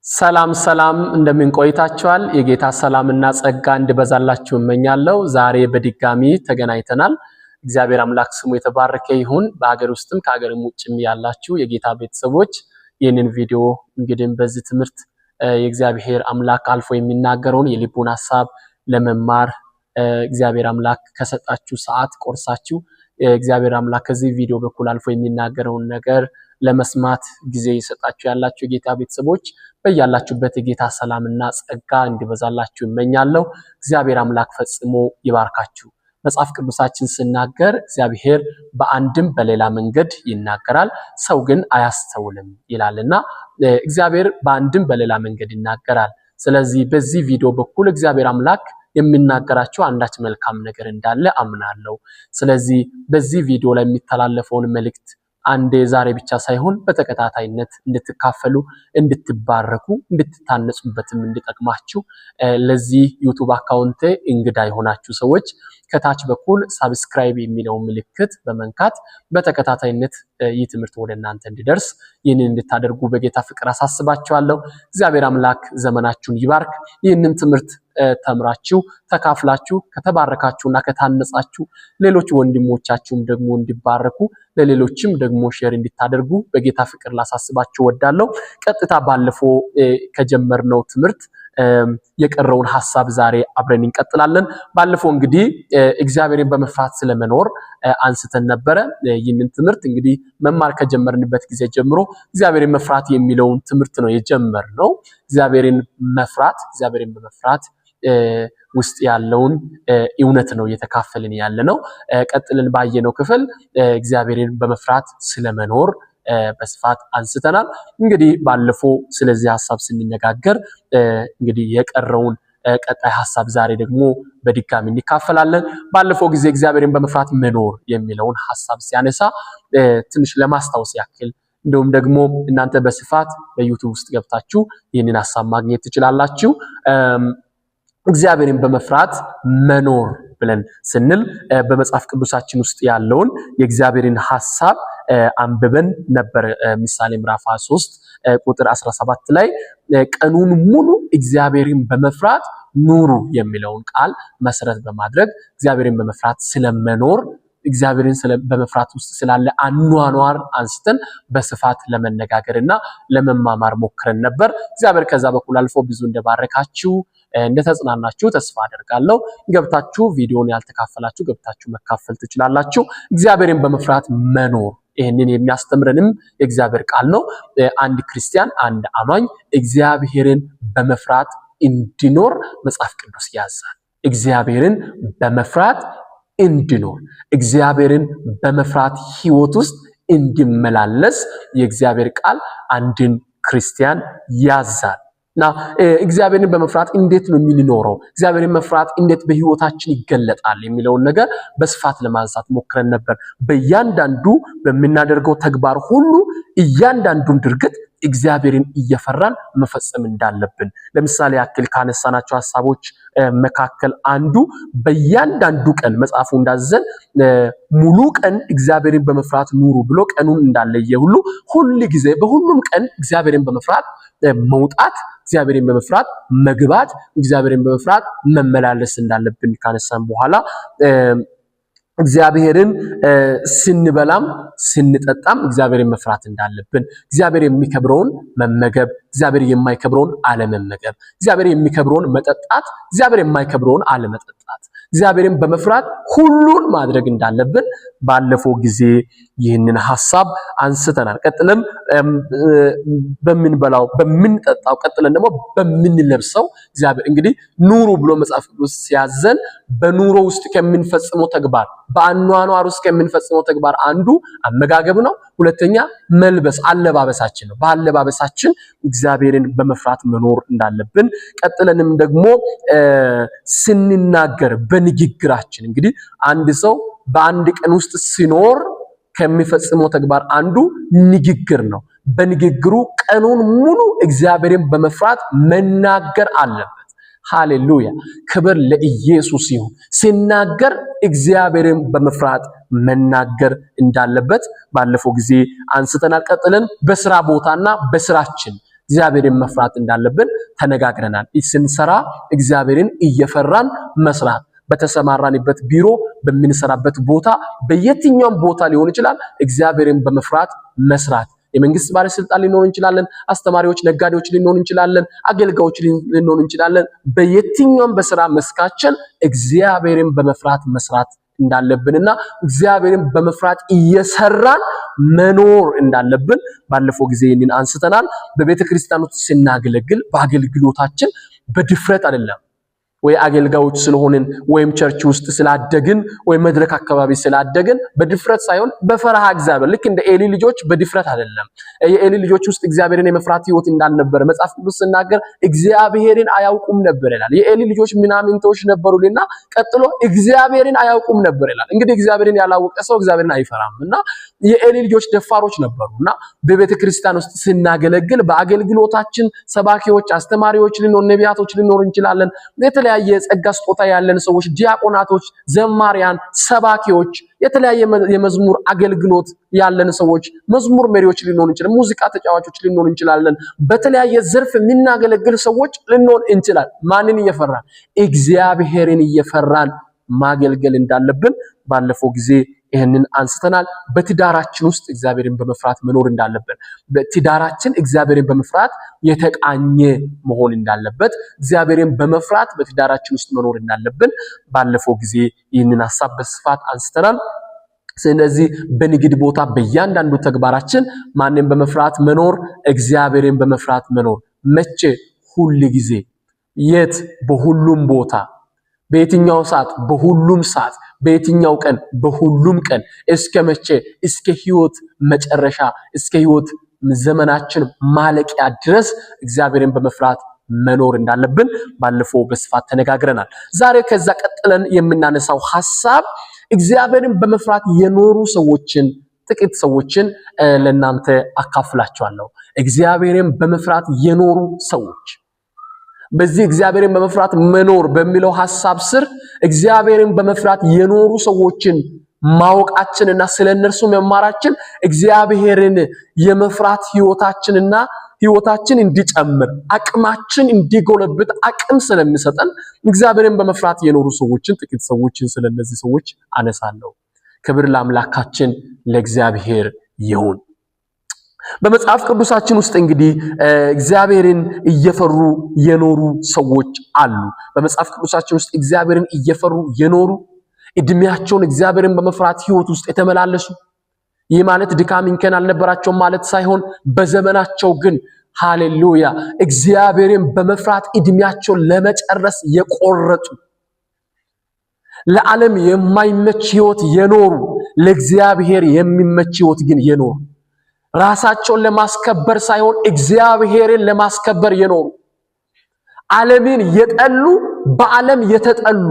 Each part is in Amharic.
ሰላም ሰላም፣ እንደምን ቆይታችኋል? የጌታ ሰላምና ጸጋ እንዲበዛላችሁ እመኛለሁ። ዛሬ በድጋሚ ተገናኝተናል። እግዚአብሔር አምላክ ስሙ የተባረከ ይሁን። በሀገር ውስጥም ከሀገርም ውጭም ያላችሁ የጌታ ቤተሰቦች ይህንን ቪዲዮ እንግዲህ በዚህ ትምህርት የእግዚአብሔር አምላክ አልፎ የሚናገረውን የልቡን ሀሳብ ለመማር እግዚአብሔር አምላክ ከሰጣችሁ ሰዓት ቆርሳችሁ እግዚአብሔር አምላክ ከዚህ ቪዲዮ በኩል አልፎ የሚናገረውን ነገር ለመስማት ጊዜ የሰጣችሁ ያላችሁ የጌታ ቤተሰቦች በያላችሁበት የጌታ ሰላምና ጸጋ እንዲበዛላችሁ እመኛለሁ። እግዚአብሔር አምላክ ፈጽሞ ይባርካችሁ። መጽሐፍ ቅዱሳችን ስናገር እግዚአብሔር በአንድም በሌላ መንገድ ይናገራል፣ ሰው ግን አያስተውልም ይላልና እግዚአብሔር በአንድም በሌላ መንገድ ይናገራል። ስለዚህ በዚህ ቪዲዮ በኩል እግዚአብሔር አምላክ የሚናገራቸው አንዳች መልካም ነገር እንዳለ አምናለሁ። ስለዚህ በዚህ ቪዲዮ ላይ የሚተላለፈውን መልእክት አንዴ ዛሬ ብቻ ሳይሆን በተከታታይነት እንድትካፈሉ፣ እንድትባረኩ፣ እንድትታነጹበትም እንዲጠቅማችሁ ለዚህ YouTube account እንግዳ የሆናችሁ ሰዎች ከታች በኩል subscribe የሚለውን ምልክት በመንካት በተከታታይነት ይህ ትምህርት ወደ እናንተ እንዲደርስ ይህንን እንድታደርጉ በጌታ ፍቅር አሳስባችኋለሁ። እግዚአብሔር አምላክ ዘመናችሁን ይባርክ። ይህንን ትምህርት ተምራችሁ ተካፍላችሁ ከተባረካችሁና ከታነጻችሁ ሌሎች ወንድሞቻችሁም ደግሞ እንዲባረኩ ለሌሎችም ደግሞ share እንድታደርጉ በጌታ ፍቅር ላሳስባችሁ እወዳለሁ። ቀጥታ ባለፈው ከጀመርነው ትምህርት የቀረውን ሀሳብ ዛሬ አብረን እንቀጥላለን። ባለፈው እንግዲህ እግዚአብሔርን በመፍራት ስለመኖር አንስተን ነበረ። ይህንን ትምህርት እንግዲህ መማር ከጀመርንበት ጊዜ ጀምሮ እግዚአብሔርን መፍራት የሚለውን ትምህርት ነው የጀመርነው። እግዚአብሔርን መፍራት፣ እግዚአብሔርን በመፍራት ውስጥ ያለውን እውነት ነው እየተካፈልን ያለ ነው። ቀጥልን ባየነው ክፍል እግዚአብሔርን በመፍራት ስለመኖር በስፋት አንስተናል። እንግዲህ ባለፈው ስለዚህ ሀሳብ ስንነጋገር እንግዲህ የቀረውን ቀጣይ ሀሳብ ዛሬ ደግሞ በድጋሚ እንካፈላለን። ባለፈው ጊዜ እግዚአብሔርን በመፍራት መኖር የሚለውን ሀሳብ ሲያነሳ ትንሽ ለማስታወስ ያክል፣ እንዲሁም ደግሞ እናንተ በስፋት በ YouTube ውስጥ ገብታችሁ ይህንን ሀሳብ ማግኘት ትችላላችሁ። እግዚአብሔርን በመፍራት መኖር ብለን ስንል በመጽሐፍ ቅዱሳችን ውስጥ ያለውን የእግዚአብሔርን ሀሳብ አንብበን ነበር። ምሳሌ ምዕራፍ 23 ቁጥር 17 ላይ ቀኑን ሙሉ እግዚአብሔርን በመፍራት ኑሩ የሚለውን ቃል መሰረት በማድረግ እግዚአብሔርን በመፍራት ስለመኖር፣ እግዚአብሔርን በመፍራት ውስጥ ስላለ አኗኗር አንስተን በስፋት ለመነጋገር እና ለመማማር ሞክረን ነበር። እግዚአብሔር ከዛ በኩል አልፎ ብዙ እንደባረካችሁ፣ እንደተጽናናችሁ ተስፋ አደርጋለሁ። ገብታችሁ ቪዲዮን ያልተካፈላችሁ ገብታችሁ መካፈል ትችላላችሁ። እግዚአብሔርን በመፍራት መኖር ይህንን የሚያስተምረንም የእግዚአብሔር ቃል ነው። አንድ ክርስቲያን፣ አንድ አማኝ እግዚአብሔርን በመፍራት እንዲኖር መጽሐፍ ቅዱስ ያዛል። እግዚአብሔርን በመፍራት እንዲኖር፣ እግዚአብሔርን በመፍራት ሕይወት ውስጥ እንዲመላለስ የእግዚአብሔር ቃል አንድን ክርስቲያን ያዛል። እና እግዚአብሔርን በመፍራት እንዴት ነው የምንኖረው? እግዚአብሔርን መፍራት እንዴት በህይወታችን ይገለጣል የሚለውን ነገር በስፋት ለማንሳት ሞክረን ነበር። በእያንዳንዱ በምናደርገው ተግባር ሁሉ እያንዳንዱን ድርጊት እግዚአብሔርን እየፈራን መፈጸም እንዳለብን ለምሳሌ ያክል ካነሳናቸው ሀሳቦች መካከል አንዱ በእያንዳንዱ ቀን መጽሐፉ እንዳዘን ሙሉ ቀን እግዚአብሔርን በመፍራት ኑሩ ብሎ ቀኑን እንዳለየ ሁሉ ሁል ጊዜ በሁሉም ቀን እግዚአብሔርን በመፍራት መውጣት፣ እግዚአብሔርን በመፍራት መግባት፣ እግዚአብሔርን በመፍራት መመላለስ እንዳለብን ካነሳን በኋላ እግዚአብሔርን ስንበላም ስንጠጣም እግዚአብሔርን መፍራት እንዳለብን፣ እግዚአብሔር የሚከብረውን መመገብ፣ እግዚአብሔር የማይከብረውን አለመመገብ፣ እግዚአብሔር የሚከብረውን መጠጣት፣ እግዚአብሔር የማይከብረውን አለመጠጣት፣ እግዚአብሔርን በመፍራት ሁሉን ማድረግ እንዳለብን ባለፈው ጊዜ ይህንን ሐሳብ አንስተናል። ቀጥለን በምንበላው፣ በምንጠጣው፣ ቀጥለን ደግሞ በምንለብሰው እግዚአብሔር እንግዲህ ኑሩ ብሎ መጽሐፍ ቅዱስ ሲያዘን በኑሮ ውስጥ ከምንፈጽመው ተግባር፣ በአኗኗር ውስጥ ከምንፈጽመው ተግባር አንዱ አመጋገብ ነው። ሁለተኛ መልበስ አለባበሳችን ነው። በአለባበሳችን እግዚአብሔርን በመፍራት መኖር እንዳለብን፣ ቀጥለንም ደግሞ ስንናገር በንግግራችን፣ እንግዲህ አንድ ሰው በአንድ ቀን ውስጥ ሲኖር ከሚፈጽመው ተግባር አንዱ ንግግር ነው። በንግግሩ ቀኑን ሙሉ እግዚአብሔርን በመፍራት መናገር አለበት። ሃሌሉያ! ክብር ለኢየሱስ ይሁን። ሲናገር እግዚአብሔርን በመፍራት መናገር እንዳለበት ባለፈው ጊዜ አንስተናል። ቀጥለን በስራ ቦታና በስራችን እግዚአብሔርን መፍራት እንዳለብን ተነጋግረናል። ስንሰራ እግዚአብሔርን እየፈራን መስራት፣ በተሰማራንበት ቢሮ፣ በምንሰራበት ቦታ፣ በየትኛውም ቦታ ሊሆን ይችላል፣ እግዚአብሔርን በመፍራት መስራት። የመንግስት ባለስልጣን ልንሆን እንችላለን፣ አስተማሪዎች፣ ነጋዴዎች ልንሆን እንችላለን፣ አገልጋዮች ልንሆን እንችላለን። በየትኛውም በስራ መስካችን እግዚአብሔርን በመፍራት መስራት እንዳለብንና እግዚአብሔርን በመፍራት እየሰራን መኖር እንዳለብን ባለፈው ጊዜ ይህንን አንስተናል። በቤተ ክርስቲያን ውስጥ ስናገለግል በአገልግሎታችን በድፍረት አይደለም፣ ወይ አገልጋዮች ስለሆንን ወይም church ውስጥ ስላደግን ወይም መድረክ አካባቢ ስላደግን በድፍረት ሳይሆን በፈሪሃ እግዚአብሔር፣ ልክ እንደ ኤሊ ልጆች በድፍረት አይደለም። የኤሊ ልጆች ውስጥ እግዚአብሔርን የመፍራት ሕይወት እንዳልነበረ መጽሐፍ ቅዱስ ሲናገር እግዚአብሔርን አያውቁም ነበር ይላል። የኤሊ ልጆች ምናምንቶች ነበሩልና ቀጥሎ እግዚአብሔርን አያውቁም ነበር ይላል። እንግዲህ እግዚአብሔርን ያላወቀ ሰው እግዚአብሔርን አይፈራም እና የኤሊ ልጆች ደፋሮች ነበሩና በቤተ ክርስቲያን ውስጥ ስናገለግል በአገልግሎታችን ሰባኪዎች፣ አስተማሪዎች ልንሆን፣ ነቢያቶች ልንሆን እንችላለን። የተለያየ የጸጋ ስጦታ ያለን ሰዎች፣ ዲያቆናቶች፣ ዘማሪያን፣ ሰባኪዎች፣ የተለያየ የመዝሙር አገልግሎት ያለን ሰዎች፣ መዝሙር መሪዎች ልንሆን እንችላለን። ሙዚቃ ተጫዋቾች ልንሆን እንችላለን። በተለያየ ዘርፍ የምናገለግል ሰዎች ልንሆን እንችላለን። ማንን እየፈራን? እግዚአብሔርን እየፈራን ማገልገል እንዳለብን ባለፈው ጊዜ ይህንን አንስተናል። በትዳራችን ውስጥ እግዚአብሔርን በመፍራት መኖር እንዳለብን፣ በትዳራችን እግዚአብሔርን በመፍራት የተቃኘ መሆን እንዳለበት፣ እግዚአብሔርን በመፍራት በትዳራችን ውስጥ መኖር እንዳለብን ባለፈው ጊዜ ይህንን ሐሳብ በስፋት አንስተናል። ስለዚህ በንግድ ቦታ በእያንዳንዱ ተግባራችን ማንን በመፍራት መኖር? እግዚአብሔርን በመፍራት መኖር። መቼ? ሁል ጊዜ። የት? በሁሉም ቦታ። በየትኛው ሰዓት? በሁሉም ሰዓት። በየትኛው ቀን? በሁሉም ቀን። እስከ መቼ? እስከ ህይወት መጨረሻ፣ እስከ ህይወት ዘመናችን ማለቂያ ድረስ እግዚአብሔርን በመፍራት መኖር እንዳለብን ባለፈው በስፋት ተነጋግረናል። ዛሬ ከዛ ቀጥለን የምናነሳው ሐሳብ እግዚአብሔርን በመፍራት የኖሩ ሰዎችን፣ ጥቂት ሰዎችን ለእናንተ አካፍላችኋለሁ። እግዚአብሔርን በመፍራት የኖሩ ሰዎች፣ በዚህ እግዚአብሔርን በመፍራት መኖር በሚለው ሐሳብ ስር እግዚአብሔርን በመፍራት የኖሩ ሰዎችን ማወቃችንና ስለ እነርሱ መማራችን እግዚአብሔርን የመፍራት ህይወታችንና ህይወታችን እንዲጨምር፣ አቅማችን እንዲጎለብት አቅም ስለሚሰጠን እግዚአብሔርን በመፍራት የኖሩ ሰዎችን፣ ጥቂት ሰዎችን ስለነዚህ ሰዎች አነሳለሁ። ክብር ለአምላካችን ለእግዚአብሔር ይሁን። በመጽሐፍ ቅዱሳችን ውስጥ እንግዲህ እግዚአብሔርን እየፈሩ የኖሩ ሰዎች አሉ። በመጽሐፍ ቅዱሳችን ውስጥ እግዚአብሔርን እየፈሩ የኖሩ፣ እድሜያቸውን እግዚአብሔርን በመፍራት ህይወት ውስጥ የተመላለሱ፣ ይህ ማለት ድካም እንከን አልነበራቸውም ማለት ሳይሆን በዘመናቸው ግን ሃሌሉያ እግዚአብሔርን በመፍራት እድሜያቸውን ለመጨረስ የቆረጡ፣ ለዓለም የማይመች ህይወት የኖሩ፣ ለእግዚአብሔር የሚመች ህይወት ግን የኖሩ፣ ራሳቸውን ለማስከበር ሳይሆን እግዚአብሔርን ለማስከበር የኖሩ፣ ዓለምን የጠሉ፣ በዓለም የተጠሉ፣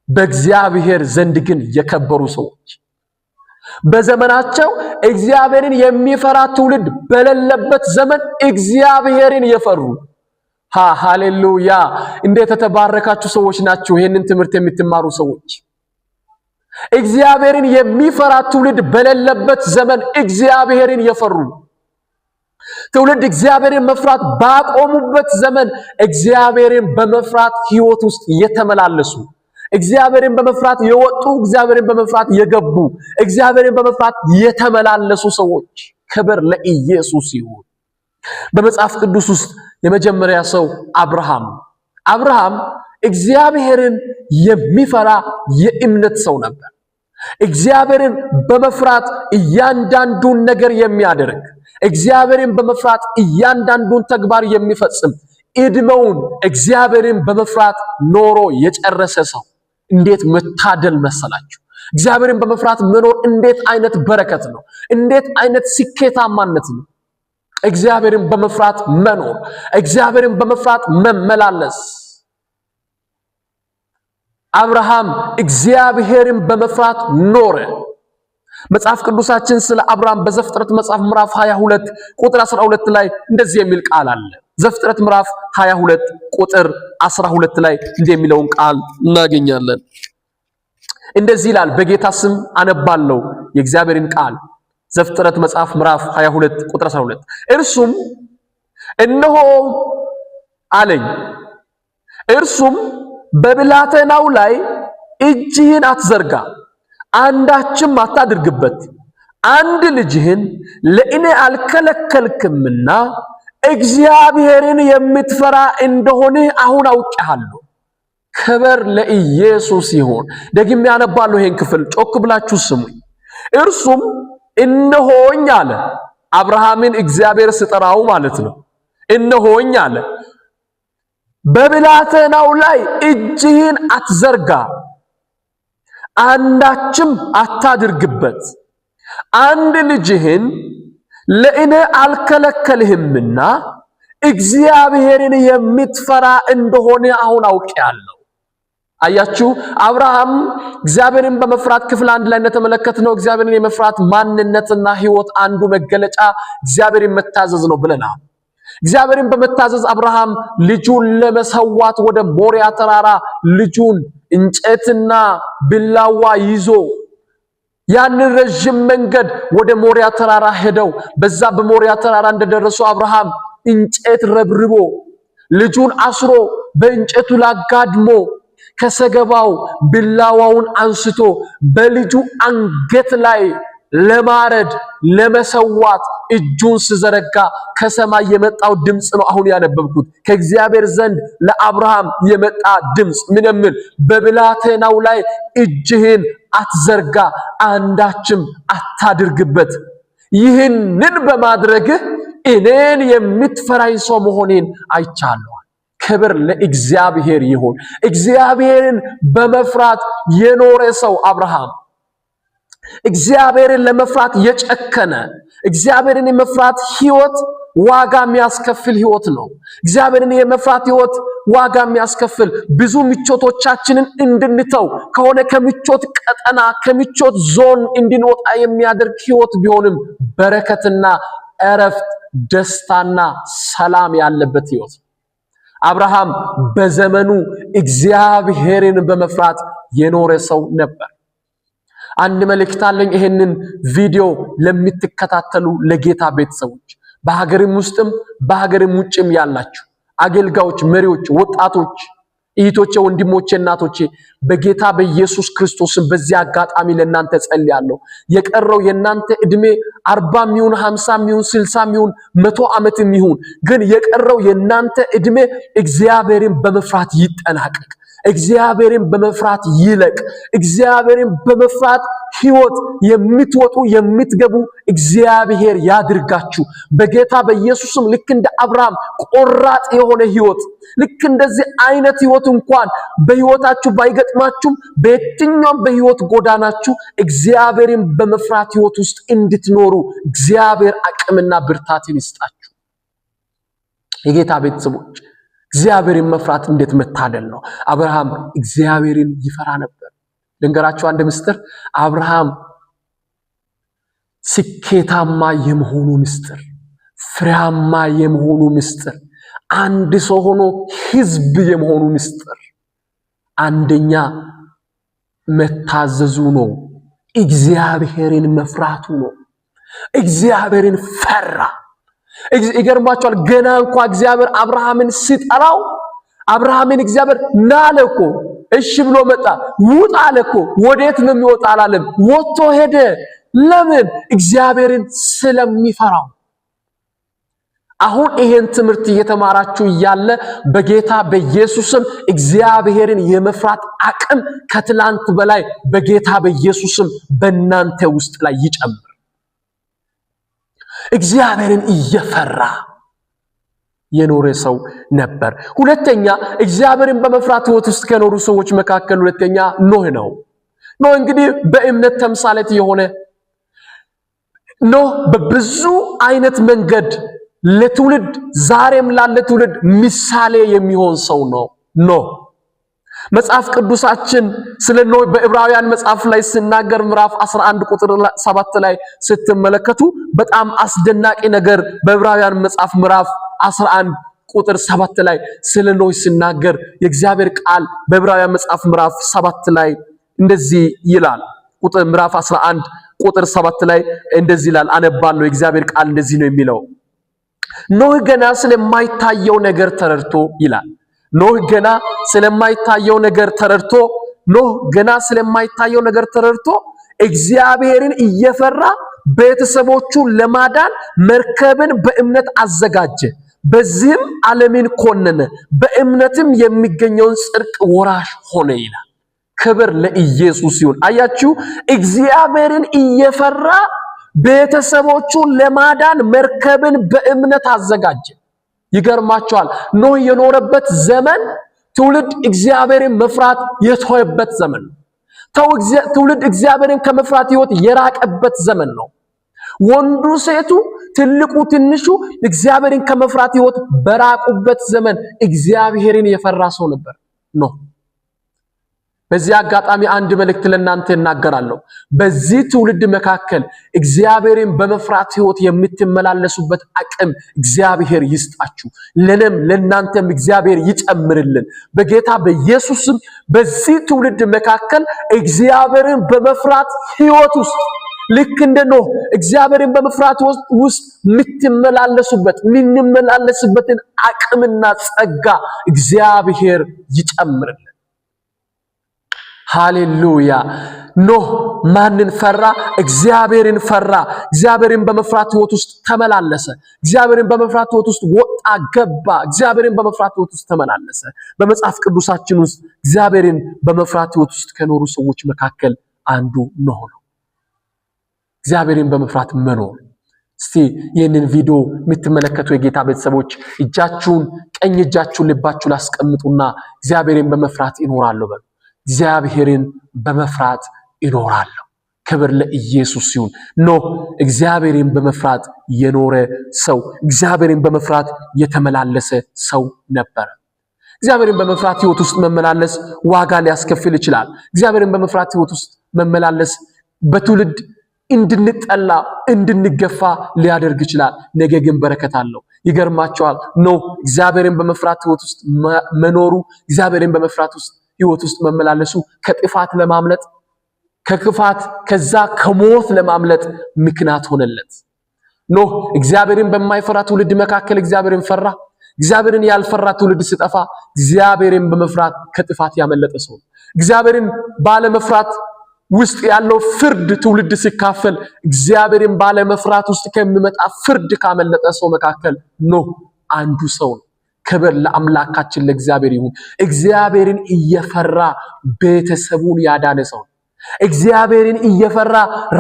በእግዚአብሔር ዘንድ ግን የከበሩ ሰዎች፣ በዘመናቸው እግዚአብሔርን የሚፈራ ትውልድ በሌለበት ዘመን እግዚአብሔርን የፈሩ። ሃሌሉያ! እንዴት የተባረካችሁ ሰዎች ናችሁ ይህንን ትምህርት የምትማሩ ሰዎች። እግዚአብሔርን የሚፈራ ትውልድ በሌለበት ዘመን እግዚአብሔርን የፈሩ፣ ትውልድ እግዚአብሔርን መፍራት ባቆሙበት ዘመን እግዚአብሔርን በመፍራት ህይወት ውስጥ የተመላለሱ፣ እግዚአብሔርን በመፍራት የወጡ፣ እግዚአብሔርን በመፍራት የገቡ፣ እግዚአብሔርን በመፍራት የተመላለሱ ሰዎች። ክብር ለኢየሱስ ይሁን። በመጽሐፍ ቅዱስ ውስጥ የመጀመሪያ ሰው አብርሃም። አብርሃም እግዚአብሔርን የሚፈራ የእምነት ሰው ነበር። እግዚአብሔርን በመፍራት እያንዳንዱን ነገር የሚያደርግ፣ እግዚአብሔርን በመፍራት እያንዳንዱን ተግባር የሚፈጽም፣ እድሜውን እግዚአብሔርን በመፍራት ኖሮ የጨረሰ ሰው። እንዴት መታደል መሰላችሁ! እግዚአብሔርን በመፍራት መኖር እንዴት አይነት በረከት ነው! እንዴት አይነት ስኬታማነት ነው! እግዚአብሔርን በመፍራት መኖር፣ እግዚአብሔርን በመፍራት መመላለስ። አብርሃም እግዚአብሔርን በመፍራት ኖረ። መጽሐፍ ቅዱሳችን ስለ አብርሃም በዘፍጥረት መጽሐፍ ምዕራፍ 22 ቁጥር 12 ላይ እንደዚህ የሚል ቃል አለ። ዘፍጥረት ምዕራፍ 22 ቁጥር 12 ላይ እንዲህ የሚለውን ቃል እናገኛለን። እንደዚህ ይላል። በጌታ ስም አነባለሁ የእግዚአብሔርን ቃል። ዘፍጥረት መጽሐፍ ምዕራፍ 22 ቁጥር 12፣ እርሱም እነሆ አለኝ። እርሱም በብላቴናው ላይ እጅህን አትዘርጋ፣ አንዳችም አታድርግበት፣ አንድ ልጅህን ለእኔ አልከለከልክምና እግዚአብሔርን የምትፈራ እንደሆንህ አሁን አውቄሃለሁ። ክብር ለኢየሱስ ይሁን። ደግሜ ያነባለሁ ይሄን ክፍል ጮክ ብላችሁ ስሙኝ። እርሱም እነሆኝ አለ። አብርሃምን እግዚአብሔር ስጠራው ማለት ነው። እነሆኝ አለ። በብላቴናው ላይ እጅህን አትዘርጋ፣ አንዳችም አታድርግበት፣ አንድ ልጅህን ለእኔ አልከለከልህምና እግዚአብሔርን የምትፈራ እንደሆነ አሁን አውቄአለሁ። አያችሁ፣ አብርሃም እግዚአብሔርን በመፍራት ክፍል አንድ ላይ እንደተመለከትነው እግዚአብሔርን የመፍራት ማንነትና ሕይወት አንዱ መገለጫ እግዚአብሔርን መታዘዝ ነው ብለናል። እግዚአብሔርን በመታዘዝ አብርሃም ልጁን ለመሰዋት ወደ ሞሪያ ተራራ ልጁን እንጨትና ቢላዋ ይዞ ያንን ረዥም መንገድ ወደ ሞሪያ ተራራ ሄደው በዛ በሞሪያ ተራራ እንደደረሱ አብርሃም እንጨት ረብርቦ ልጁን አስሮ በእንጨቱ ላጋድሞ ከሰገባው ቢላዋውን አንስቶ በልጁ አንገት ላይ ለማረድ ለመሰዋት እጁን ስዘረጋ ከሰማይ የመጣው ድምፅ ነው። አሁን ያነበብኩት ከእግዚአብሔር ዘንድ ለአብርሃም የመጣ ድምፅ ምን የሚል? በብላቴናው ላይ እጅህን አትዘርጋ፣ አንዳችም አታድርግበት፣ ይህንን በማድረግህ እኔን የምትፈራኝ ሰው መሆኔን አይቻለሁ። ክብር ለእግዚአብሔር ይሁን። እግዚአብሔርን በመፍራት የኖረ ሰው አብርሃም እግዚአብሔርን ለመፍራት የጨከነ፣ እግዚአብሔርን የመፍራት ህይወት ዋጋ የሚያስከፍል ህይወት ነው። እግዚአብሔርን የመፍራት ህይወት ዋጋ የሚያስከፍል፣ ብዙ ምቾቶቻችንን እንድንተው ከሆነ ከምቾት ቀጠና ከምቾት ዞን እንድንወጣ የሚያደርግ ህይወት ቢሆንም በረከትና እረፍት፣ ደስታና ሰላም ያለበት ህይወት። አብርሃም በዘመኑ እግዚአብሔርን በመፍራት የኖረ ሰው ነበር። አንድ መልእክት አለኝ። ይሄንን ቪዲዮ ለምትከታተሉ ለጌታ ቤተሰቦች በሀገርም ውስጥም በሀገርም ውጭም ያላችሁ አገልጋዮች፣ መሪዎች፣ ወጣቶች፣ እህቶቼ፣ ወንድሞቼ፣ እናቶቼ በጌታ በኢየሱስ ክርስቶስም በዚህ አጋጣሚ ለእናንተ ጸልያለሁ። የቀረው የእናንተ እድሜ 40ም ይሁን 50ም ይሁን 60ም ይሁን 100 ዓመትም ይሁን ግን የቀረው የእናንተ እድሜ እግዚአብሔርን በመፍራት ይጠናቀቅ። እግዚአብሔርን በመፍራት ይለቅ። እግዚአብሔርን በመፍራት ህይወት የምትወጡ የምትገቡ እግዚአብሔር ያድርጋችሁ። በጌታ በኢየሱስም ልክ እንደ አብርሃም ቆራጥ የሆነ ህይወት፣ ልክ እንደዚህ አይነት ህይወት እንኳን በህይወታችሁ ባይገጥማችሁም በየትኛውም በህይወት ጎዳናችሁ እግዚአብሔርን በመፍራት ህይወት ውስጥ እንድትኖሩ እግዚአብሔር አቅምና ብርታትን ይስጣችሁ። የጌታ ቤተሰቦች፣ እግዚአብሔርን መፍራት እንዴት መታደል ነው! አብርሃም እግዚአብሔርን ይፈራ ነበር። ልንገራችሁ አንድ ምስጢር። አብርሃም ስኬታማ የመሆኑ ምስጢር፣ ፍሬያማ የመሆኑ ምስጢር፣ አንድ ሰው ሆኖ ህዝብ የመሆኑ ምስጢር አንደኛ መታዘዙ ነው። እግዚአብሔርን መፍራቱ ነው። እግዚአብሔርን ፈራ። ይገርማቸዋል። ገና እንኳ እግዚአብሔር አብርሃምን ሲጠራው አብርሃምን እግዚአብሔር ና አለ እኮ፣ እሺ ብሎ መጣ። ውጣ አለ እኮ፣ ወዴት ነው የሚወጣ አላለም። ወጥቶ ሄደ። ለምን? እግዚአብሔርን ስለሚፈራው። አሁን ይሄን ትምህርት እየተማራችሁ እያለ በጌታ በኢየሱስም እግዚአብሔርን የመፍራት አቅም ከትላንት በላይ በጌታ በኢየሱስም በእናንተ ውስጥ ላይ ይጨምር። እግዚአብሔርን እየፈራ የኖረ ሰው ነበር። ሁለተኛ፣ እግዚአብሔርን በመፍራት ሕይወት ውስጥ ከኖሩ ሰዎች መካከል ሁለተኛ ኖህ ነው። ኖህ እንግዲህ በእምነት ተምሳሌት የሆነ፣ ኖህ በብዙ አይነት መንገድ ለትውልድ፣ ዛሬም ላለ ትውልድ ምሳሌ የሚሆን ሰው ነው ኖህ። መጽሐፍ ቅዱሳችን ስለ ኖህ በዕብራውያን መጽሐፍ ላይ ሲናገር ምዕራፍ 11 ቁጥር 7 ላይ ስትመለከቱ በጣም አስደናቂ ነገር፣ በዕብራውያን መጽሐፍ ምዕራፍ 11 ቁጥር 7 ላይ ስለ ኖህ ሲናገር የእግዚአብሔር ቃል በዕብራውያን መጽሐፍ ምዕራፍ 7 ላይ እንደዚህ ይላል። ቁጥር ምዕራፍ 11 ቁጥር 7 ላይ እንደዚህ ይላል። አነባለሁ። የእግዚአብሔር ቃል እንደዚህ ነው የሚለው። ኖህ ገና ስለማይታየው ነገር ተረድቶ ይላል። ኖህ ገና ስለማይታየው ነገር ተረድቶ ኖህ ገና ስለማይታየው ነገር ተረድቶ እግዚአብሔርን እየፈራ ቤተሰቦቹን ለማዳን መርከብን በእምነት አዘጋጀ። በዚህም ዓለምን ኮነነ፣ በእምነትም የሚገኘውን ጽድቅ ወራሽ ሆነ ይላል። ክብር ለኢየሱስ ይሁን። አያችሁ፣ እግዚአብሔርን እየፈራ ቤተሰቦቹን ለማዳን መርከብን በእምነት አዘጋጀ። ይገርማቸዋል። ኖህ የኖረበት ዘመን ትውልድ እግዚአብሔርን መፍራት የተወበት ዘመን ነው። ትውልድ እግዚአብሔርን ከመፍራት ሕይወት የራቀበት ዘመን ነው። ወንዱ ሴቱ፣ ትልቁ ትንሹ እግዚአብሔርን ከመፍራት ሕይወት በራቁበት ዘመን እግዚአብሔርን የፈራ ሰው ነበር ኖህ። በዚህ አጋጣሚ አንድ መልእክት ለእናንተ እናገራለሁ። በዚህ ትውልድ መካከል እግዚአብሔርን በመፍራት ሕይወት የምትመላለሱበት አቅም እግዚአብሔር ይስጣችሁ። ለኔም ለእናንተም እግዚአብሔር ይጨምርልን በጌታ በኢየሱስም። በዚህ ትውልድ መካከል እግዚአብሔርን በመፍራት ሕይወት ውስጥ ልክ እንደ ኖህ እግዚአብሔርን በመፍራት ውስጥ የምትመላለሱበት የምንመላለስበትን አቅምና ጸጋ እግዚአብሔር ይጨምርልን። ሃሌሉያ። ኖህ ማንን ፈራ? እግዚአብሔርን ፈራ። እግዚአብሔርን በመፍራት ሕይወት ውስጥ ተመላለሰ። እግዚአብሔርን በመፍራት ሕይወት ውስጥ ወጣ ገባ። እግዚአብሔርን በመፍራት ሕይወት ውስጥ ተመላለሰ። በመጽሐፍ ቅዱሳችን ውስጥ እግዚአብሔርን በመፍራት ሕይወት ውስጥ ከኖሩ ሰዎች መካከል አንዱ ኖህ ነው። እግዚአብሔርን በመፍራት መኖር። እስቲ ይህንን ቪዲዮ የምትመለከቱ የጌታ ቤተሰቦች እጃችሁን፣ ቀኝ እጃችሁን ልባችሁ ላስቀምጡና እግዚአብሔርን በመፍራት ይኖራለሁ በሉ። እግዚአብሔርን በመፍራት ይኖራለሁ። ክብር ለኢየሱስ ይሁን። ኖህ እግዚአብሔርን በመፍራት የኖረ ሰው፣ እግዚአብሔርን በመፍራት የተመላለሰ ሰው ነበረ። እግዚአብሔርን በመፍራት ሕይወት ውስጥ መመላለስ ዋጋ ሊያስከፍል ይችላል። እግዚአብሔርን በመፍራት ሕይወት ውስጥ መመላለስ በትውልድ እንድንጠላ እንድንገፋ ሊያደርግ ይችላል። ነገ ግን በረከት አለው። ይገርማቸዋል። ኖህ እግዚአብሔርን በመፍራት ሕይወት ውስጥ መኖሩ፣ እግዚአብሔርን በመፍራት ውስጥ ሕይወት ውስጥ መመላለሱ ከጥፋት ለማምለጥ፣ ከክፋት፣ ከዛ ከሞት ለማምለጥ ምክንያት ሆነለት። ኖህ እግዚአብሔርን በማይፈራ ትውልድ መካከል እግዚአብሔርን ፈራ። እግዚአብሔርን ያልፈራ ትውልድ ሲጠፋ እግዚአብሔርን በመፍራት ከጥፋት ያመለጠ ሰው ነው። እግዚአብሔርን ባለመፍራት ውስጥ ያለው ፍርድ ትውልድ ሲካፈል እግዚአብሔርን ባለመፍራት ውስጥ ከሚመጣ ፍርድ ካመለጠ ሰው መካከል ኖህ አንዱ ሰው ነው። ክብር ለአምላካችን ለእግዚአብሔር ይሁን። እግዚአብሔርን እየፈራ ቤተሰቡን ያዳነ ሰው ነው። እግዚአብሔርን እየፈራ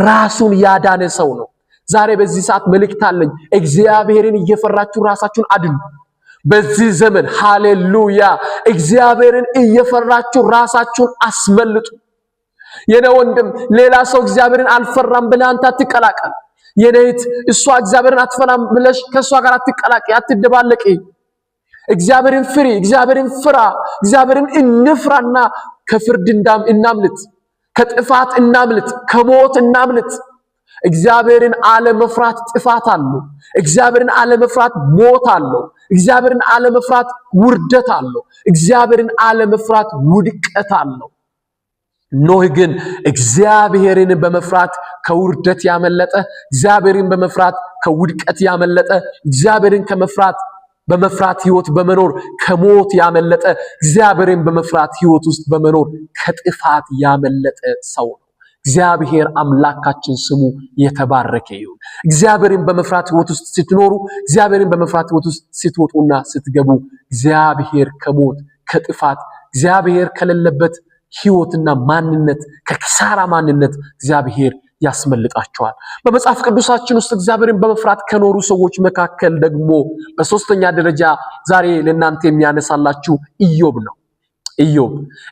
ራሱን ያዳነ ሰው ነው። ዛሬ በዚህ ሰዓት መልእክት አለኝ። እግዚአብሔርን እየፈራችሁ ራሳችሁን አድኑ። በዚህ ዘመን ሃሌሉያ! እግዚአብሔርን እየፈራችሁ ራሳችሁን አስመልጡ። የኔ ወንድም፣ ሌላ ሰው እግዚአብሔርን አልፈራም ብለህ አንተ አትቀላቀል። የኔ እህት፣ እሷ እግዚአብሔርን አትፈራም ብለሽ ከእሷ ጋር አትቀላቂ፣ አትደባለቂ። እግዚአብሔርን ፍሪ፣ እግዚአብሔርን ፍራ፣ እግዚአብሔርን እንፍራና ከፍርድ እናምልጥ፣ ከጥፋት እናምልጥ፣ ከሞት እናምልጥ። እግዚአብሔርን አለመፍራት ጥፋት አለው። እግዚአብሔርን አለመፍራት ሞት አለው። እግዚአብሔርን አለመፍራት ውርደት አለው። እግዚአብሔርን አለመፍራት ውድቀት አለው። ኖህ ግን እግዚአብሔርን በመፍራት ከውርደት ያመለጠ፣ እግዚአብሔርን በመፍራት ከውድቀት ያመለጠ፣ እግዚአብሔርን ከመፍራት በመፍራት ህይወት በመኖር ከሞት ያመለጠ፣ እግዚአብሔርን በመፍራት ህይወት ውስጥ በመኖር ከጥፋት ያመለጠ ሰው ነው። እግዚአብሔር አምላካችን ስሙ የተባረከ ይሁን። እግዚአብሔርን በመፍራት ህይወት ውስጥ ስትኖሩ፣ እግዚአብሔርን በመፍራት ህይወት ውስጥ ስትወጡና ስትገቡ እግዚአብሔር ከሞት፣ ከጥፋት፣ እግዚአብሔር ከሌለበት ህይወትና ማንነት፣ ከኪሳራ ማንነት እግዚአብሔር ያስመልጣቸዋል። በመጽሐፍ ቅዱሳችን ውስጥ እግዚአብሔርን በመፍራት ከኖሩ ሰዎች መካከል ደግሞ በሶስተኛ ደረጃ ዛሬ ለእናንተ የሚያነሳላችሁ ኢዮብ ነው።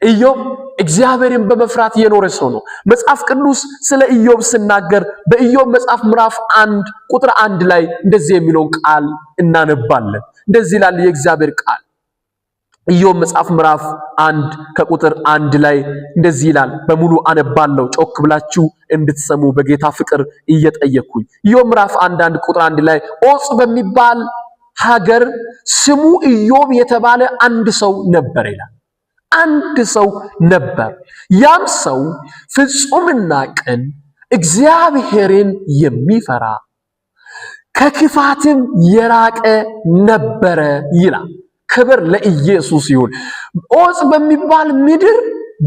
ኢዮብ እግዚአብሔርን በመፍራት የኖረ ሰው ነው። መጽሐፍ ቅዱስ ስለ ኢዮብ ስናገር በኢዮብ መጽሐፍ ምዕራፍ 1 ቁጥር 1 ላይ እንደዚህ የሚለውን ቃል እናነባለን። እንደዚህ ይላል የእግዚአብሔር ቃል። ኢዮብ መጽሐፍ ምዕራፍ 1 ከቁጥር 1 ላይ እንደዚህ ይላል። በሙሉ አነባለሁ፣ ጮክ ብላችሁ እንድትሰሙ በጌታ ፍቅር እየጠየቅኩኝ። ኢዮብ ምዕራፍ 1 1 ቁጥር 1 ላይ ዖፅ በሚባል ሀገር ስሙ ኢዮብ የተባለ አንድ ሰው ነበር ይላል። አንድ ሰው ነበር። ያም ሰው ፍጹምና ቅን፣ እግዚአብሔርን የሚፈራ፣ ከክፋትም የራቀ ነበረ ይላል። ክብር ለኢየሱስ ይሁን። ዖፅ በሚባል ምድር፣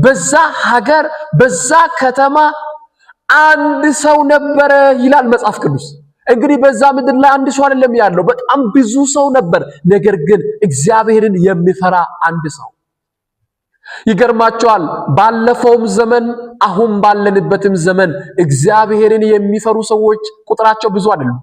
በዛ ሀገር፣ በዛ ከተማ አንድ ሰው ነበረ ይላል መጽሐፍ ቅዱስ። እንግዲህ በዛ ምድር ላይ አንድ ሰው አይደለም ያለው፣ በጣም ብዙ ሰው ነበር። ነገር ግን እግዚአብሔርን የሚፈራ አንድ ሰው። ይገርማቸዋል። ባለፈውም ዘመን አሁን ባለንበትም ዘመን እግዚአብሔርን የሚፈሩ ሰዎች ቁጥራቸው ብዙ አይደሉም።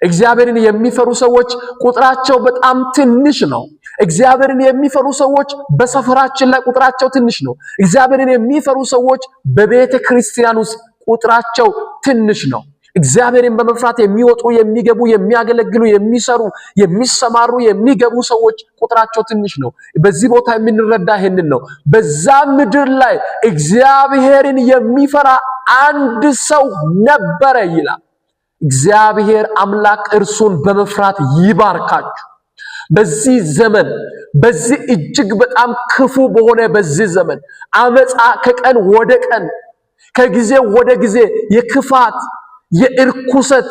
እግዚአብሔርን የሚፈሩ ሰዎች ቁጥራቸው በጣም ትንሽ ነው። እግዚአብሔርን የሚፈሩ ሰዎች በሰፈራችን ላይ ቁጥራቸው ትንሽ ነው። እግዚአብሔርን የሚፈሩ ሰዎች በቤተ ክርስቲያን ውስጥ ቁጥራቸው ትንሽ ነው። እግዚአብሔርን በመፍራት የሚወጡ፣ የሚገቡ፣ የሚያገለግሉ፣ የሚሰሩ፣ የሚሰማሩ፣ የሚገቡ ሰዎች ቁጥራቸው ትንሽ ነው። በዚህ ቦታ የምንረዳ ይሄንን ነው። በዛ ምድር ላይ እግዚአብሔርን የሚፈራ አንድ ሰው ነበረ ይላል። እግዚአብሔር አምላክ እርሱን በመፍራት ይባርካችሁ። በዚህ ዘመን፣ በዚህ እጅግ በጣም ክፉ በሆነ በዚህ ዘመን፣ አመፃ ከቀን ወደ ቀን፣ ከጊዜ ወደ ጊዜ የክፋት የእርኩሰት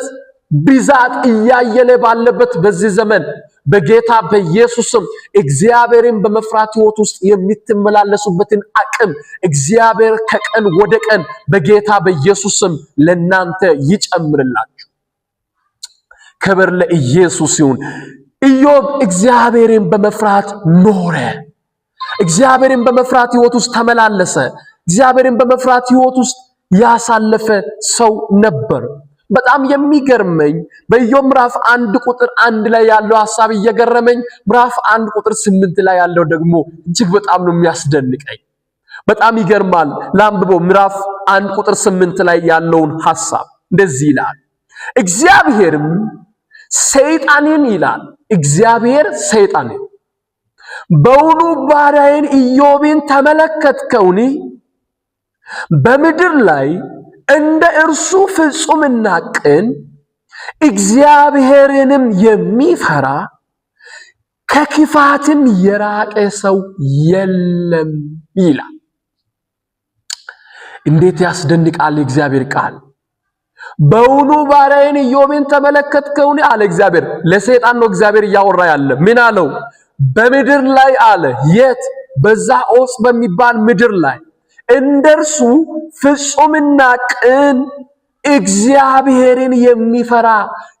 ብዛት እያየለ ባለበት በዚህ ዘመን በጌታ በኢየሱስም እግዚአብሔርን በመፍራት ሕይወት ውስጥ የምትመላለሱበትን አቅም እግዚአብሔር ከቀን ወደ ቀን በጌታ በኢየሱስም ለናንተ ይጨምርላችሁ። ክብር ለኢየሱስ ይሁን። ኢዮብ እግዚአብሔርን በመፍራት ኖረ። እግዚአብሔርን በመፍራት ሕይወት ውስጥ ተመላለሰ። እግዚአብሔርን በመፍራት ሕይወት ውስጥ ያሳለፈ ሰው ነበር። በጣም የሚገርመኝ በኢዮብ ምዕራፍ 1 ቁጥር 1 ላይ ያለው ሐሳብ እየገረመኝ ምዕራፍ 1 ቁጥር 8 ላይ ያለው ደግሞ እጅግ በጣም ነው የሚያስደንቀኝ። በጣም ይገርማል። ላንብበው። ምዕራፍ 1 ቁጥር 8 ላይ ያለውን ሐሳብ እንደዚህ ይላል። እግዚአብሔርም ሰይጣንን ይላል። እግዚአብሔር ሰይጣንን "በውኑ ባሪያዬን ኢዮብን ተመለከትከውን? በምድር ላይ እንደ እርሱ ፍጹምና ቅን፣ እግዚአብሔርንም የሚፈራ፣ ከክፋትም የራቀ ሰው የለም" ይላል። እንዴት ያስደንቃል የእግዚአብሔር ቃል። "በውኑ ባሪያዬን ኢዮብን ተመለከትከውን?" አለ እግዚአብሔር። ለሰይጣን ነው እግዚአብሔር እያወራ ያለ። ምን አለው? በምድር ላይ አለ። የት? በዛ ዖፅ በሚባል ምድር ላይ እንደርሱ ፍጹምና ቅን፣ እግዚአብሔርን የሚፈራ፣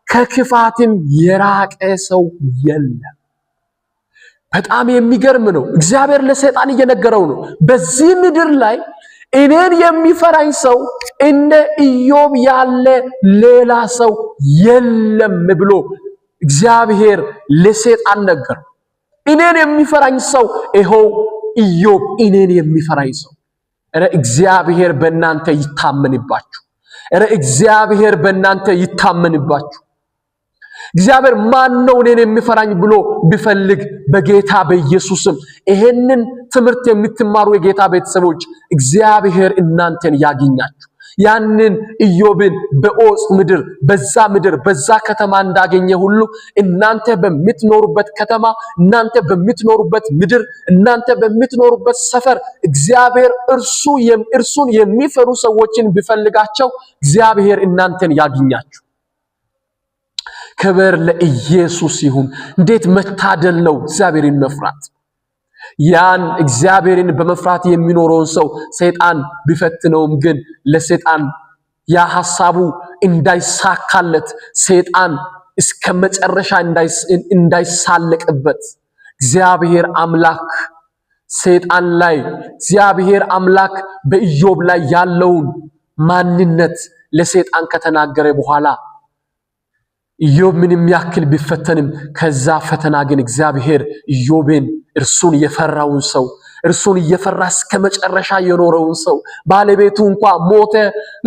ከክፋትም የራቀ ሰው የለም። በጣም የሚገርም ነው። እግዚአብሔር ለሰይጣን እየነገረው ነው። በዚህ ምድር ላይ እኔን የሚፈራኝ ሰው እንደ ኢዮብ ያለ ሌላ ሰው የለም ብሎ እግዚአብሔር ለሰይጣን ነገረው። እኔን የሚፈራኝ ሰው ይኸው ኢዮብ፣ እኔን የሚፈራኝ ሰው። እረ እግዚአብሔር በእናንተ ይታመንባችሁ። እረ እግዚአብሔር በእናንተ ይታመንባችሁ። እግዚአብሔር ማን ነው እኔን የሚፈራኝ ብሎ ቢፈልግ በጌታ በኢየሱስም ይሄንን ትምህርት የምትማሩ የጌታ ቤተሰቦች እግዚአብሔር እናንተን ያግኛችሁ። ያንን ኢዮብን በዖፅ ምድር፣ በዛ ምድር፣ በዛ ከተማ እንዳገኘ ሁሉ እናንተ በምትኖሩበት ከተማ፣ እናንተ በምትኖሩበት ምድር፣ እናንተ በምትኖሩበት ሰፈር እግዚአብሔር እርሱን የሚፈሩ ሰዎችን ቢፈልጋቸው እግዚአብሔር እናንተን ያግኛችሁ። ክብር ለኢየሱስ ይሁን። እንዴት መታደል ነው እግዚአብሔርን መፍራት። ያን እግዚአብሔርን በመፍራት የሚኖረውን ሰው ሰይጣን ቢፈትነውም ግን ለሰይጣን ያ ሐሳቡ እንዳይሳካለት፣ ሰይጣን እስከ መጨረሻ እንዳይሳለቅበት፣ እግዚአብሔር አምላክ ሰይጣን ላይ፣ እግዚአብሔር አምላክ በኢዮብ ላይ ያለውን ማንነት ለሰይጣን ከተናገረ በኋላ ኢዮብ ምንም ያክል ቢፈተንም ከዛ ፈተና ግን እግዚአብሔር ኢዮብን፣ እርሱን የፈራውን ሰው፣ እርሱን እየፈራ እስከ መጨረሻ የኖረውን ሰው፣ ባለቤቱ እንኳ ሞተ፣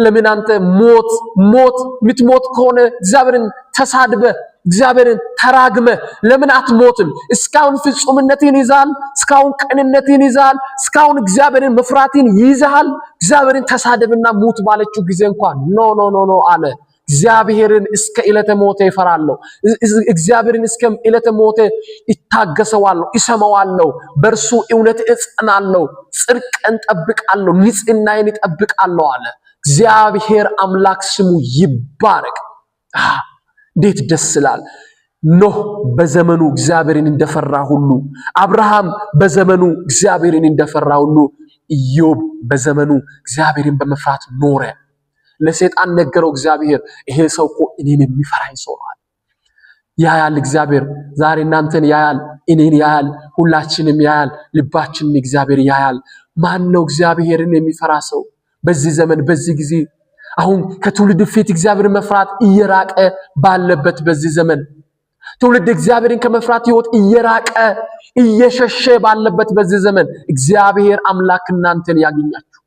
ለምን አንተ ሞት ሞት ምትሞት ከሆነ እግዚአብሔርን ተሳድበ፣ እግዚአብሔርን ተራግመ ለምን አትሞትም? እስካሁን ፍጹምነትን ይዛል፣ እስካሁን ቅንነትን ይዛል፣ እስካሁን እግዚአብሔርን መፍራትን ይዛል። እግዚአብሔርን ተሳደብና ሙት ባለችው ጊዜ እንኳን "No, no, no, no" አለ። እግዚአብሔርን እስከ ዕለተ ሞቴ እፈራለሁ። እግዚአብሔርን እስከ ዕለተ ሞቴ እታገሰዋለሁ፣ እሰማዋለሁ። በእርሱ እውነት እጸናለሁ፣ ጽድቅን እጠብቃለሁ፣ ንጽሕናዬን እጠብቃለሁ አለ። እግዚአብሔር አምላክ ስሙ ይባረክ። እንዴት ደስ ይላል! ኖህ በዘመኑ እግዚአብሔርን እንደፈራ ሁሉ፣ አብርሃም በዘመኑ እግዚአብሔርን እንደፈራ ሁሉ፣ ኢዮብ በዘመኑ እግዚአብሔርን በመፍራት ኖረ። ለሰይጣን ነገረው እግዚአብሔር፣ ይሄ ሰው እኮ እኔን የሚፈራኝ ሰው ነው። ያያል እግዚአብሔር ዛሬ እናንተን ያያል፣ እኔን ያያል፣ ሁላችንም ያያል፣ ልባችንን እግዚአብሔር ያያል። ማን ነው እግዚአብሔርን የሚፈራ ሰው በዚህ ዘመን በዚህ ጊዜ? አሁን ከትውልድ ፊት እግዚአብሔርን መፍራት እየራቀ ባለበት በዚህ ዘመን፣ ትውልድ እግዚአብሔርን ከመፍራት ሕይወት እየራቀ እየሸሸ ባለበት በዚህ ዘመን እግዚአብሔር አምላክ እናንተን ያገኛችሁ።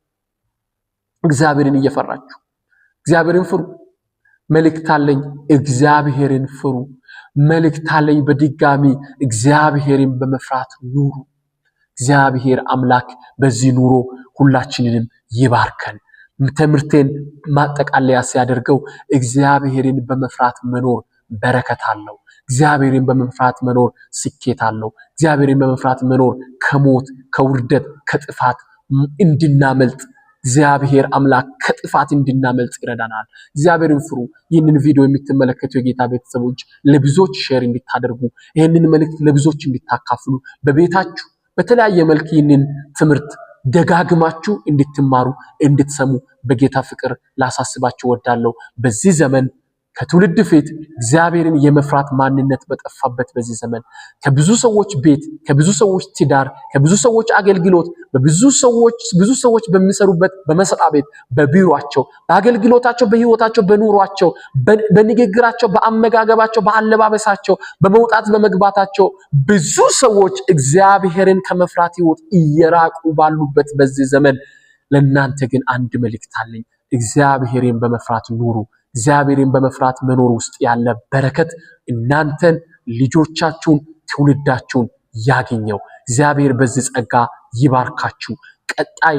እግዚአብሔርን እየፈራችሁ እግዚአብሔርን ፍሩ። መልእክት አለኝ፣ እግዚአብሔርን ፍሩ። መልእክት አለኝ በድጋሚ፣ እግዚአብሔርን በመፍራት ኑሩ። እግዚአብሔር አምላክ በዚህ ኑሮ ሁላችንንም ይባርከን። ትምህርቴን ማጠቃለያ ሲያደርገው እግዚአብሔርን በመፍራት መኖር በረከት አለው። እግዚአብሔርን በመፍራት መኖር ስኬት አለው። እግዚአብሔርን በመፍራት መኖር ከሞት፣ ከውርደት፣ ከጥፋት እንድናመልጥ፣ እግዚአብሔር አምላክ ከጥፋት እንድናመልጥ ይረዳናል። እግዚአብሔርን ፍሩ። ይህንን ቪዲዮ የምትመለከቱ የጌታ ቤተሰቦች ለብዙዎች share እንድታደርጉ፣ ይህንን መልእክት ለብዙዎች እንድታካፍሉ፣ በቤታችሁ በተለያየ መልክ ይህንን ትምህርት ደጋግማችሁ እንድትማሩ፣ እንድትሰሙ በጌታ ፍቅር ላሳስባችሁ እወዳለሁ። በዚህ ዘመን ከትውልድ ፊት እግዚአብሔርን የመፍራት ማንነት በጠፋበት በዚህ ዘመን፣ ከብዙ ሰዎች ቤት፣ ከብዙ ሰዎች ትዳር፣ ከብዙ ሰዎች አገልግሎት፣ በብዙ ሰዎች ብዙ ሰዎች በሚሰሩበት በመስሪያ ቤት፣ በቢሮአቸው፣ በአገልግሎታቸው፣ በህይወታቸው፣ በኑሯቸው፣ በንግግራቸው፣ በአመጋገባቸው፣ በአለባበሳቸው፣ በመውጣት በመግባታቸው ብዙ ሰዎች እግዚአብሔርን ከመፍራት ህይወት እየራቁ ባሉበት በዚህ ዘመን ለእናንተ ግን አንድ መልእክት አለኝ። እግዚአብሔርን በመፍራት ኑሩ። እግዚአብሔርን በመፍራት መኖር ውስጥ ያለ በረከት እናንተን፣ ልጆቻችሁን፣ ትውልዳችሁን ያገኘው። እግዚአብሔር በዚህ ጸጋ ይባርካችሁ። ቀጣይ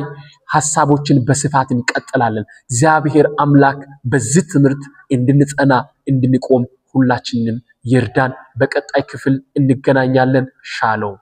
ሐሳቦችን በስፋት እንቀጥላለን። እግዚአብሔር አምላክ በዚህ ትምህርት እንድንጸና፣ እንድንቆም ሁላችንንም ይርዳን። በቀጣይ ክፍል እንገናኛለን። ሻሎም።